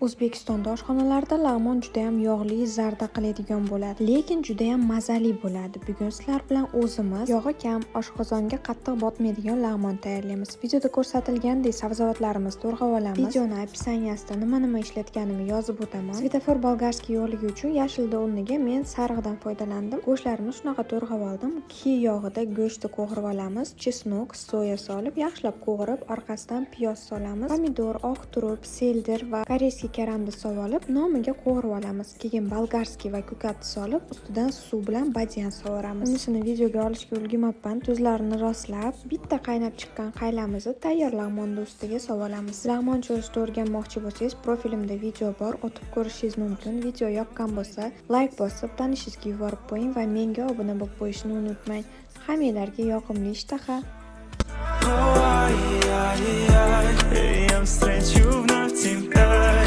O'zbekistonda oshxonalarda lag'mon judayam yog'li, zarda qiladigan bo'ladi, lekin judayam mazali bo'ladi. Bugun sizlar bilan o'zimiz yog'i kam, oshqozonga qattiq botmaydigan lag'mon tayyorlaymiz. Videoda ko'rsatilgandek sabzavotlarimizni to'g'rab olamiz. Videoni описания sida nima-nima ishlatganimni yozib o'taman. Svetofor болгарский yo'qligi uchun yashilni o'rniga men sarig'idan foydalandim. Go'shtlarni shunaqa to'g'rab oldim. Ki yog'ida go'shtni qovurib olamiz. Чеснок, soya solib, yaxshilab qovurib, orqasidan piyoz solamiz. Pomidor, oq turp, селдер va корейский karamni solib olib, nomiga qovurib olamiz. Keyin болгарский va ko'katni solib, ustidan suv bilan badyan sovuramiz. Unisini videoga olishga ulgurmabman. Tuzlarini rostlab, bitta qaynab chiqqan qaylamizni tayyor lag'monni ustiga solib olamiz. Lag'mon cho'zishni o'rganmoqchi bo'lsangiz, profilimda video bor, o'tib ko'rishingiz mumkin. Video yoqqan bo'lsa, layk bosib, tanishingizga yuborib qo'ying va menga obuna bo'lib qo'yishni unutmang. Hammanglarga yoqimli ishtaha. Ай-яй-яй, я встречу вновь тебя.